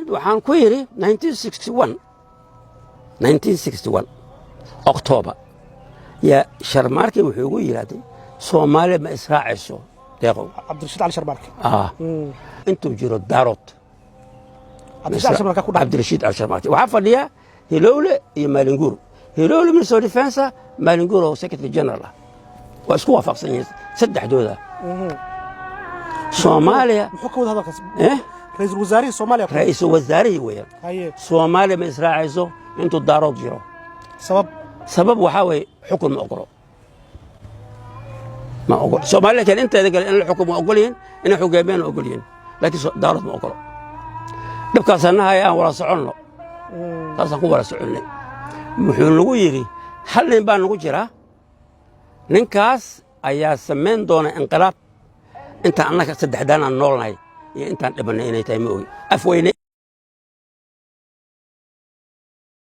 Waxaan ku yidhi 1961, 1961 October yaa Sharmaarke wuxuu ugu yidhaahday, "Soomaaliya ma israacayso, Deeqow." Cabdirashiid Cali Sharmaarke. Ah, intuu jiro Daarood. Cabdirashiid Cali Sharmaarke ku dhac. Cabdirashiid Cali Sharmaarke. Waxaa fadhiya Hilowle iyo Maalinguur. Hilowle Minister of Defense, Maalinguur oo Secretary General ah. Waa isku waafaqsan yihiin saddexdooda Soomaaliya. Muxuu ka wada hadalkaas? Eh? Ra'iisul wasaarihii Soomaaliya. Ra'iisul wasaarihii weeyaan. Soomaaliya ma israacayso intuu Daarood jiro. Sabab? Sabab waxaa weeye, xukun ma ogolo, ma ogolo. Soomaaliya kale inteeda kale in la xukumo waa ogol yihiin, inay hogaamiyaan waa ogol yihiin, laakiin Daarood ma ogolo. Dhibkaasaan nahaya, aan wada soconno. Taasaan ku wada soconnay. Wuxuu nagu yidhi, hal nin baa nagu jiraa, ninkaas ayaa samayn doona inqilaab. Intaan annaga saddexdaan aan noolnahay iyo intaan dhibannay inay tahay ma ogi. Afweyne.